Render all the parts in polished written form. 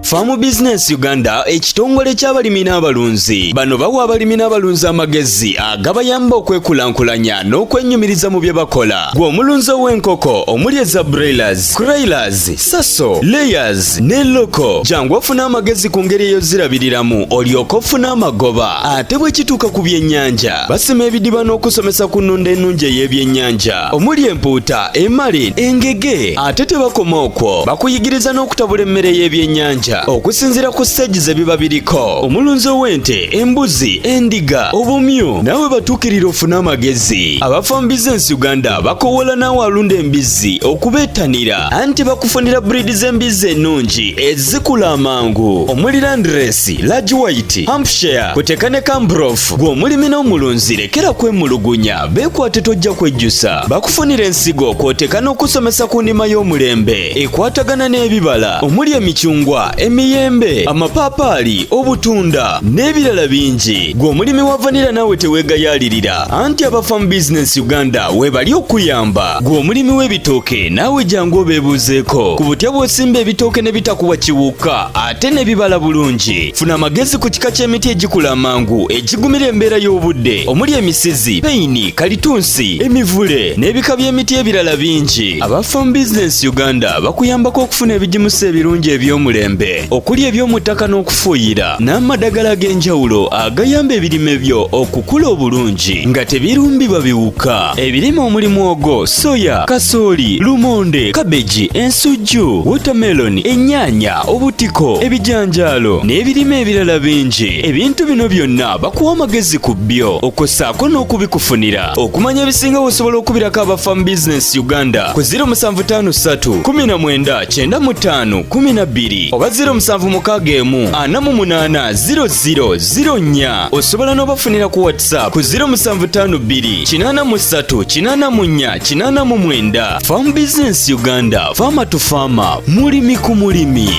Farm Business Uganda, ekitongole ky'abalimi n'abalunzi. Bano bawa abalimi n'abalunzi amagezi agabayamba okwekulankulanya n'okwennyumiriza mu bye bakola. Gwe omulunzi ow'enkoko omuli eza broilers, kuroilers, saso, layers ne local, jangu ofune amagezi ku ngeri ey'ozirabiriramu olyoke ofune amagoba. Ate bwe kituuka ku byennyanja, basima ebidiba n'okusomesa ku nnunda ennungi ey'ebyennyanja omuli empuuta, emale, engege. Ate tebakoma okwo, bakuyigiriza n'okutabula emmere y'ebyennyanja okusinziira ku siteegi ze biba biriko. Omulunzi ow'ente, embuzi, endiga, obumyu, naawe batuukirira ofune amagezi. Aba Farm Business Uganda bakowoola naawe alunda embizzi okubeettanira, anti bakufunira breed z'embizzi ennungi ezikula amangu omuli Landrace, Large White, Hampshire, kuteka ne Cambrof. Gwe omulimi n'omulunzi lekera kwemulugunya, beekwate tojja kwejjusa. Bakufunira ensigo kw'oteeka n'okusomesa ku nnima y'omulembe ekwatagana n'ebibala omuli emicungwa, emiyembe, amapaapaali, obutunda n'ebirala bingi. Gwe omulimi wa vanilla naawe teweegayaalirira, anti aba Farm Business Uganda weebali okuyamba. Gwe omulimi w'ebitooke naawe jangu obeebuuzeeko ku butya bw'osimba ebitooke ne bitakuwa kiwuka ate ne bibala bulungi. Funa amagezi ku kika ky'emiti egikula amangu egigumira embeera y'obudde omuli emisizi, peyini, kalitunsi, emivule n'ebika by'emiti ebirala bingi. Aba Farm Business Uganda bakuyambako okufuna ebigimusa ebirungi eby'omulembe okuli eby'omu ttaka n'okufuuyira n'amadagala ag'enjawulo agayamba ebirime byo okukula obulungi nga tebirumbibwa biwuka. Ebirime omuli mwogo, soya, kasooli, lumonde, kabeji, ensujju, watermelon, ennyaanya, obutiko, ebijanjaalo n'ebirime ebirala bingi. Ebintu bino byonna bakuwa amagezi ku byo okwo n'okubikufunira. Okumanya ebisingawo osobola okubirako aba Farm Business Uganda ku 0753 19 95 12 oba 0761 48 00 04. Osobola n'obafunira ku WhatsApp ku 0752 83 84 89. Farm Business Uganda, farmer to farmer, mulimi ku mulimi.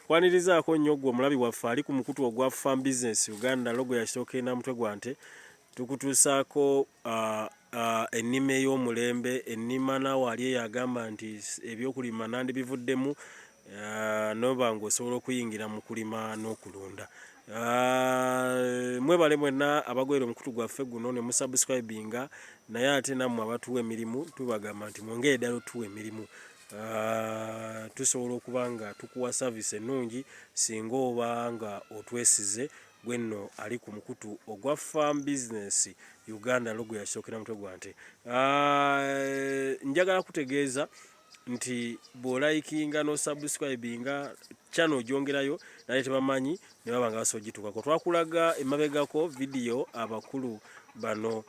Kwanirizaako nnyo ggwe omulabi waffe ali ku mukutu ogwa Farm Business Uganda, logo ya kitooke na mutwe gwa nte. Tukutuusaako ennima ey'omulembe, ennima naawe ali eyo agamba nti ebyokulima nandibivuddemu, noba ng'osobola okuyingira mu kulima n'okulunda. Mwebale mwenna abagoberera omukutu gwaffe guno ne musubscribinga, naye ate nammwe abatuwa emirimu tubagamba nti mwongere ddala otuwa emirimu. Tusobola okuba nga tukuwa service ennungi singa oba nga otwesize gwe nno ali ku mukutu ogwa Farm Business Uganda, logo ya kitooke na mutwe gwa nte. Njagala kutegeeza nti bw'olikinga n'osubscribinga channel ogyongerayo naye tebamanyi ne baba nga basobola ogituukako. Twakulaga emabegako vidiyo abakulu bano,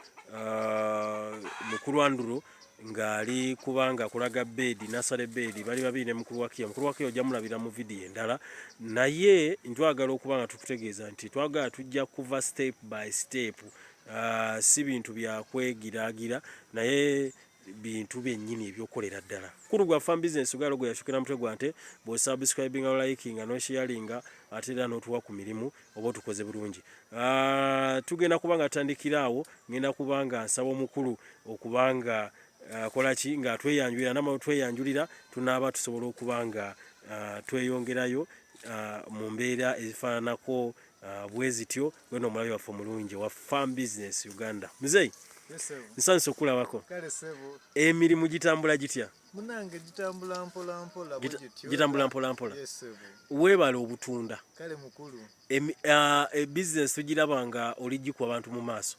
mukulu Andrew ng'ali kubanga akulaga bed, nursery bed, bali babiri ne mukulu wa Kia. Mukulu wa Kia ojja mulabira mu vidiyo endala, naye ntwagala okuba nga tukutegeeza nti twagala tujja kuva step by step. Si bintu bya kwegiraagira naye bintu byennyini ebyokukolera ddala. Kulu gwa Farm Business Uganda, logo yashukira mutwe gwa nte. Bw'osubscribinga, olikinga n'osharinga ate era n'otuwa ku mirimu oba otukoze bulungi. Tugenda kuba nga tutandikira awo. Ngenda kuba nga nsaba omukulu okuba nga akola ki nga tweyanjulira, namala tweyanjulira tunaaba tusobola okuba nga tweyongerayo mu mbeera ezifaananako bwe zityo. Gwena omulabi waffe omulungi wa Farm Business Uganda, muzeeyi, nsanyuse okulabako. Emirimu gitambula gitya? Munange gitambula mpola mpola. Gitambula mpola mpola. Weebale obutunda. Kale mukulu. Ebizinesi tugiraba nga oligikuwa abantu mu maaso.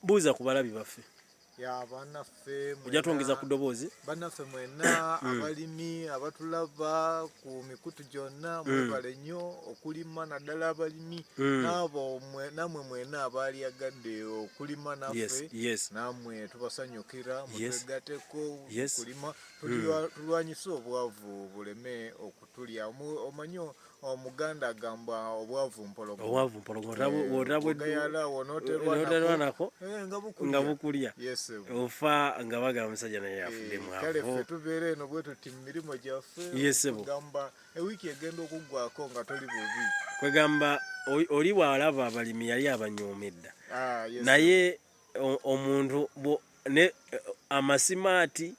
Buuza ku balabi baffe. Ya bannaffe. Ojja twongeza ku ddoboozi. Bannaffe mwenna abalimi abatulaba ku mikutu gyonna, mwebale nnyo okulima, naddala abalimi n'abo nammwe mwenna abaalyagadde okulima naffe, nammwe tubasanyukira. Mutwegatteko kulima, tulwanyise obwavu buleme okutulya. Omanyi Omuganda agamba obwavu mpologoma. Obwavu mpologoma. Ogayala wonooterwa nako nga bukulya, ofa nga bagamba omusajja naye afudde mwavu. Kale ffe tubeera eno bwe tuti mu mirimu gyaffe, gamba ewiiki egenda okuggwako nga toli bubi. Kwegamba oli bw'alaba abalimi yali abanyoomedda, naye Omuntu ne amasimaati,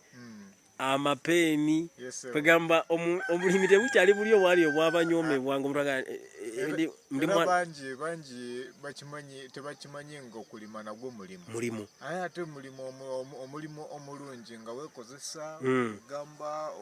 amapeeni, kwegamba obulimi tebukyali buli obwali obwabanyoomebwanga omuntu aga eh, eh, era bangi bangi bakimanyi tebakimanyi nga okulima nagwo mulimu. Mulimu. Aye ate mulimu omulimu omulungi nga wekozesa, gamba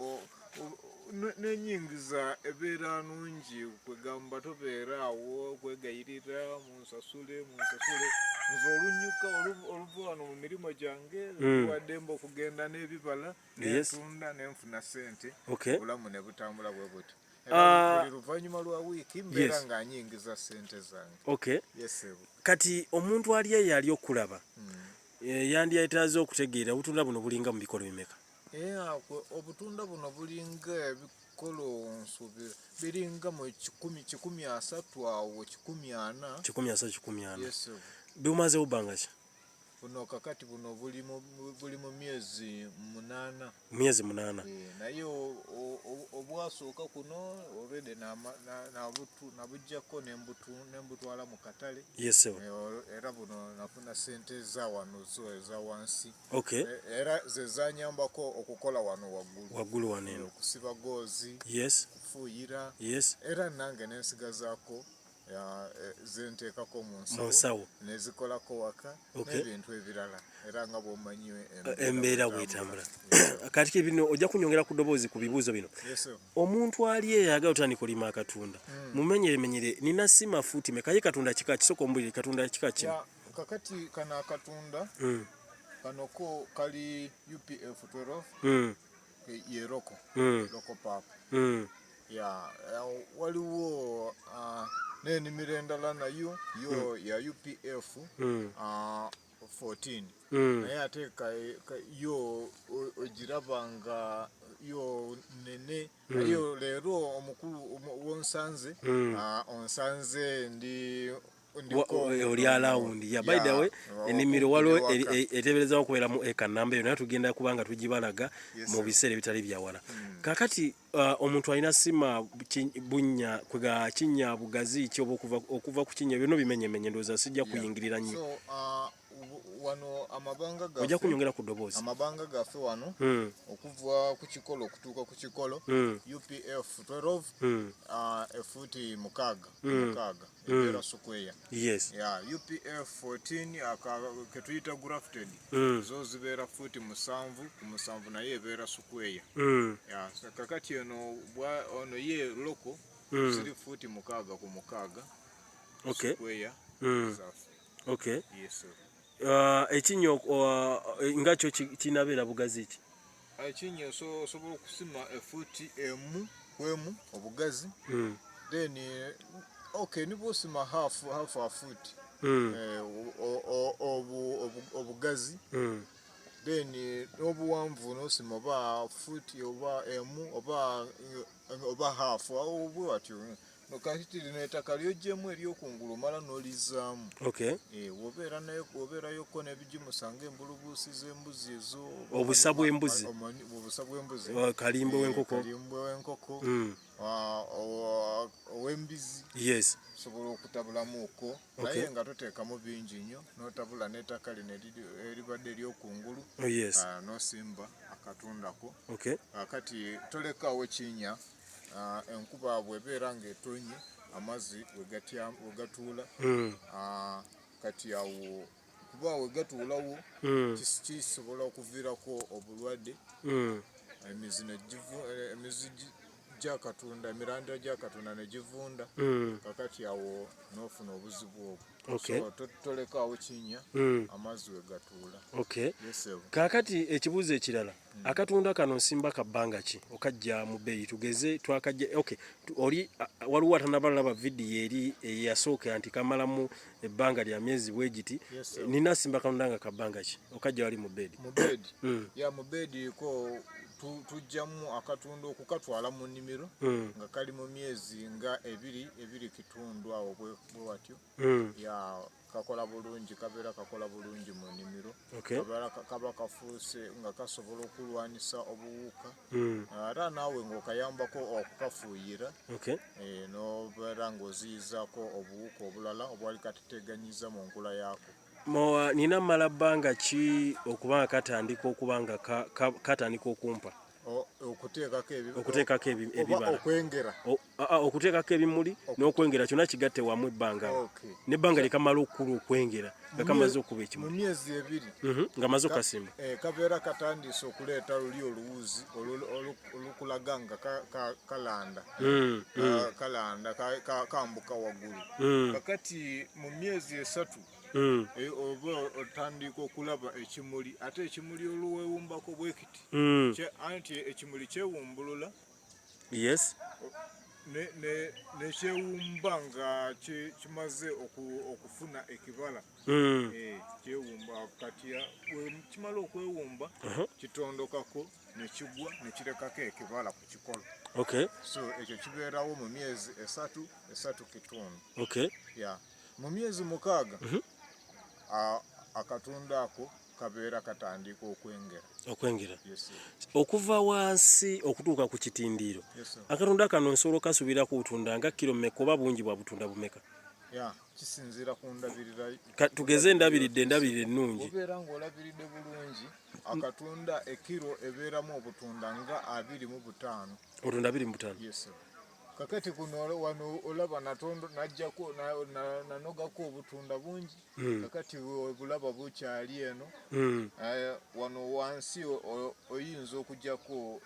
n'enyingiza ebeera nungi, kwegamba tobeera awo kwegayirira munsasule munsasule. Nze olunyuka oluva wano mu mirimu gyange, waddembe okugenda n'ebibala nentunda nenfuna sente, obulamu ne butambula bwe buti. Buli luvannyuma lwa wiiki mbeera nga nyingiza sente zange. Yes. Kati omuntu ali eyo ali okulaba, yandyetaaze okutegeera obutunda buno bulinga mu bikolo bimeka? Obutunda buno bulinga ebikolo nsuubira biringa mu 100, 130 awo, 140. 130, 140. Yes. Bumazeewo bbanga ki? Buno kakati buno buli mu myezi 8. Myezi 8. Naye obwasooka kuno already nabuggyako nembutwala mu katale. Yes. Era buno nafuna sente za wano zo eza wansi. Era ze zanyambako okukola wano waggulu. Waggulu wano eno. Okusiba goozi, kufuuyira. Era nange nensigazaako zenteekako mu nsawo nezikolako waka n'ebintu ebirala, era nga bw'omanyi embeera bwetambula. Kati bino ojja kunyongera ku ddoboozi ku bibuuzo bino. Omuntu ali eyo ayagala otandika olima akatunda, mumenyeremenyere nina sima fuuti meka? Ye katunda kika kisooka ombulire, katunda kika kino. Kakati kano akatunda, kano ko kali UPF 12, ye local, local pap. Ya, waliwo n'ennimiro endala nayo yo ya UPF 14, naye ate yo ogiraba nga yo nene. Naye leero omukulu wonsanze, onsanze ndi oli around ya. By the way, ennimiro waliwo eteeberezawo okubeeramu eka namba eyo, naye tugenda kuba nga tugibalaga mu biseera ebitali byawala. Kakati omuntu alina sima bunnya kwega kinnya bugazi ki, oba okuva ku kinnya? Byonna bimenyemenye, ndowooza sijja kuyingirira nnyo. So, wano amabanga gaffe, ojja kunyongera ku ddoboozi. Amabanga gaffe wano, okuva ku kikolo okutuuka ku kikolo, UPF 12, efuuti 6 6, ebeera square. Ya UPF 14 aka ketuyita grafted, zo zibeera fuuti 7 ku 7, naye ebeera square. Ya, so kakati eno ono ye local, ziri fuuti 6 ku 6, square zaffe. Yes, sir. Ekinnya nga kyo kinabeera bugazi ki? Ekinnya osobola okusima efuuti 1 ku 1 obugazi, then okay, nibwosima half a foot obugazi, then n'obuwanvu nosima oba fuuti oba 1 oba half awo bwe watyo. Kati lino ettaka lyoggyemu eryokungulu, omala n'olizzaamu. Wobeera nayo, wobeerayoko n'ebigimusa ng'embulubuusi z'embuzi ezo. Obusa bw'embuzi. Obusa bw'embuzi. Kalimbwe w'enkoko. Kalimbwe w'enkoko, ow'embizi. Osobola okutabulamuuko, naye nga toteekamu bingi nnyo, n'otabula n'ettaka lino eribadde eryokungulu, n'osimba akatundako. Kati tolekaawo kinnya. Enkuba bw'ebeera ng'etonye, amazzi we gatuula, kati awo kuba we gatuulawo, kisobola okuviirako obulwadde, emizi emizi gy'akatunda, emirandira gy'akatunda ne givunda. Kakati awo n'ofuna obuzibu obwo. So tolekaawo kinnya, amazzi we gatuula. Yes, sir. Kaakati ekibuuzo ekirala, akatunda kano nsimba kabbanga ki okajja mu bbeeyi? Tugeze twakajja, okay, oli waliwo atanabalaba vidiyo eri eyasooka nti kamalamu ebbanga lya myezi bwe giti. Yes, sir. Nina simba katunda nga kabbanga ki okajja wali mu bbeedi? Mu bedi? Ya, mu bedi ko tujjamu akatunda okukatwala mu nnimiro nga kali mu myezi nga 2, 2.5 awo bwe watyo. Ya, kakola bulungi, kabeera kakola bulungi mu nnimiro. Kaba kafuuse nga kasobola okulwanyisa obuwuka, ate naawe ng'okayambako okukafuuyira, n'obeera ng'oziyizaako obuwuka obulala obwali kateteeganyiza mu nkula yaako. Nina mala bbanga ki okuba nga katandika okuba nga katandika okumpa okuteekako ebibala, okwengera, okuteekako ebimuli n'okwengera kyonna kigatte wamu ebbanga n'ebbanga lyekamala okukula okwengera nga kamaze okuba ekimuli mu myezi ebiri, nga maze okukasimba, kabeera katandise okuleeta luli oluwuzi olukulaga nga kalanda, kalanda kambuka waggulu. Kakati mu myezi 3 oba otandika okulaba ekimuli, ate ekimuli oluwewumbako bwekiti, anti ekimuli kyewumbulula. Yes. Nekyewumba nga kimaze okufuna ekibala. Kyewumba kati kimala okwewumba, kitondokako nekigwa nekirekako ekibala ku kikolo. So ekyo kibeerawo mu myezi 3, 3.5. Yeah. Mu myezi 6 akatunda ako kabeera katandika okwengera. Okwengera. Yes. Okuva wansi okutuuka ku kitindiiro. Yes. Akatunda kano nsobola okasuubira ku butunda nga kiro mmeka oba bungi bwa butunda bumeka? Yeah, kisinziira ku ndabirira. Tugeze endabiridde, endabirira ennungi. Obeera ng'olabiridde bulungi, akatunda ekiro ebeeramu obutunda nga 25. Obutunda 25? Yes. Kakati kuno wano olaba natondo najjako nanogako obutunda bungi. Kakati obulaba bukyali eno. Wano wansi oyinza okujjako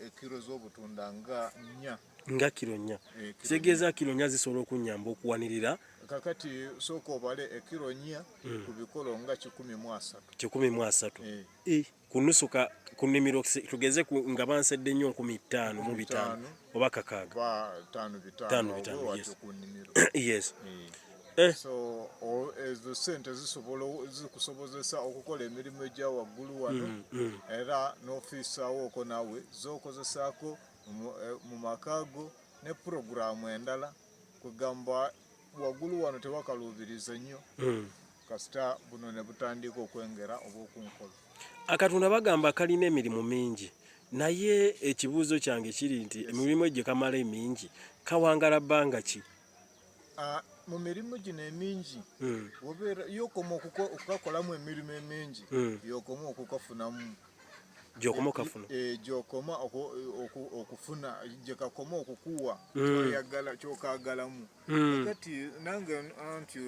ekiro z'obutunda nga 4. Nga kiro 4. Kitegeeza kiro 4 zisobola okunnyamba okuwanirira. Kakati sooka obale ekiro 4 ku bikolo nga 130. 130. Ku nusu ku nnimiro tugeze nga bansedde nnyo 5500 oba 6. Ba 55 55, yes. Ku nnimiro. Yes. So ezo ssente zisobola zikusobozesa okukola emirimu egya waggulu wano, era n'ofiisaawooko naawe z'okozesaako mu maka go ne puroguraamu endala. Kugamba waggulu wano tewakaluubiriza nnyo, kasita buno ne butandika okwengera oba okunkola. Akatunda bagamba kalina emirimu mingi, naye ekibuuzo kyange kiri nti emirimu egyo kamala emingi kawangala bbanga ki? Mu mirimu gino emingi, obeera yokoma okukakolamu emirimu emingi, yokoma okukafunamu. Gyokoma okafuna? Gyokoma okufuna, gye kakoma okukuwa kyoyagala, kyokagalamu. Kakati nange anti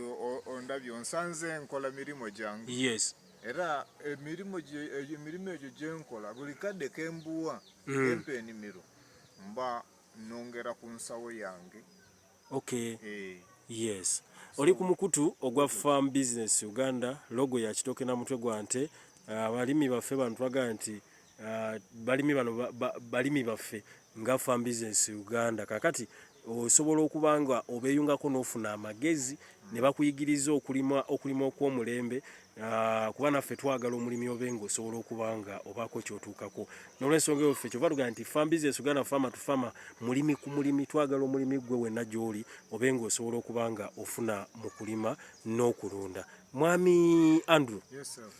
ondabye onsanze nkola mirimu gyange. Yes. Era emirimu egyo gye nkola buli kadde kembuwa, kempa enimiro, mba nongera ku nsawo yange. Okay. Yes. Oli ku mukutu ogwa Farm Business Uganda, logo ya kitooke na mutwe gwa nte. Abalimi baffe bano twagala nti balimi bano balimi baffe nga Farm Business Uganda. Kakati osobola okuba nga obeeyungako n'ofuna amagezi ne bakuyigiriza okulima okulima okw'omulembe, kuba naffe twagala omulimi obe ng'osobola okuba nga obaako ky'otuukako. N'olwensonga eyo ffe kyova tugamba nti Farm Business Uganda, farmer to farmer, mulimi ku mulimi, twagala omulimi ggwe wenna gy'oli obe ng'osobola okuba nga ofuna mu kulima n'okulunda. Mwami Andrew, Yes, sir.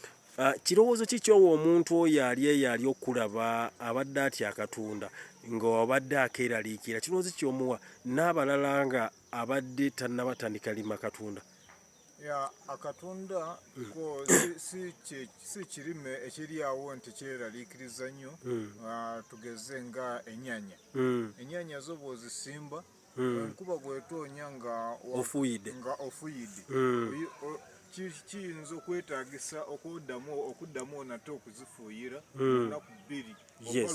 Kirowoozo ki ky'owa omuntu oyo ali eyo ali okulaba abadde atya akatunda ng'abadde akeeraliikira? Kirowoozo ki ky'omuwa n'abalala nga abadde tannabatandika lima katunda? Ya, akatunda ko si kirime ekiri awo nti kyeraliikiriza nnyo. Tugeze nga ennyaanya. Ennyaanya zo bw'ozisimba, enkuba bw'etoonya nga Ofuuyidde. Nga ofuuyidde, kiyinza okwetaagisa okuddamu nate okuzifuuyira ennaku 2 oba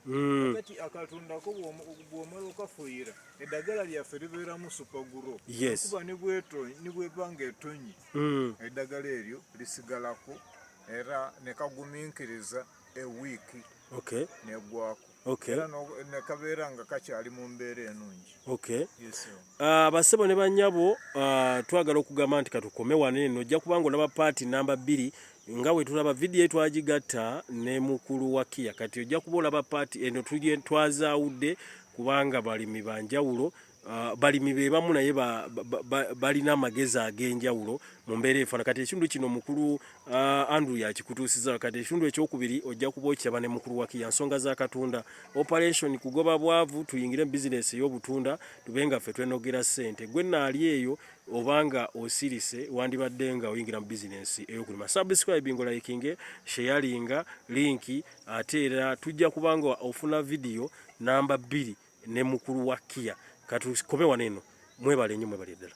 1. Kakati akatundako bw'omala okafuuyira, eddagala lyaffe libeeramu Super Gro. Enkuba ne bweba ng'etonye, eddagala eryo lisigalako era ne kagumiikiriza ewiiki negwako. Era ne kabeera nga kakyali mu mbeera ennungi. Yes, sir. Basebo ne bannyabo, twagala okugamba nti katukome wano eno. Ojja kubanga olaba part namba 2 nga bwe tulaba vidiyo twagigatta ne mukulu wa Kia. Kati ojja kuba olaba part eno twazaawudde kubanga balimi ba njawulo. Balimi be bamu naye balina amagezi ag'enjawulo mu mbeera efaana. Kati ekitundu kino mukulu Andrew yakikutuusiza. Kati ekitundu ekyokubiri ojja kuba okiraba ne mukulu Wakiya. Nsonga za Katonda, operation kugoba bwavu, tuyingire mu bizinesi ey'obutunda, tube nga ffe twenogera ssente. Gwe naali eyo obanga osirise, wandibadde nga oyingira mu bizinesi ey'okulima. Subscribing, likinge, sharinga link, ate era tujja kuba nga ofuna vidiyo namba 2 ne mukulu wa Kia. Katukome wano eno. Mwebale nnyo, mwebale ddala.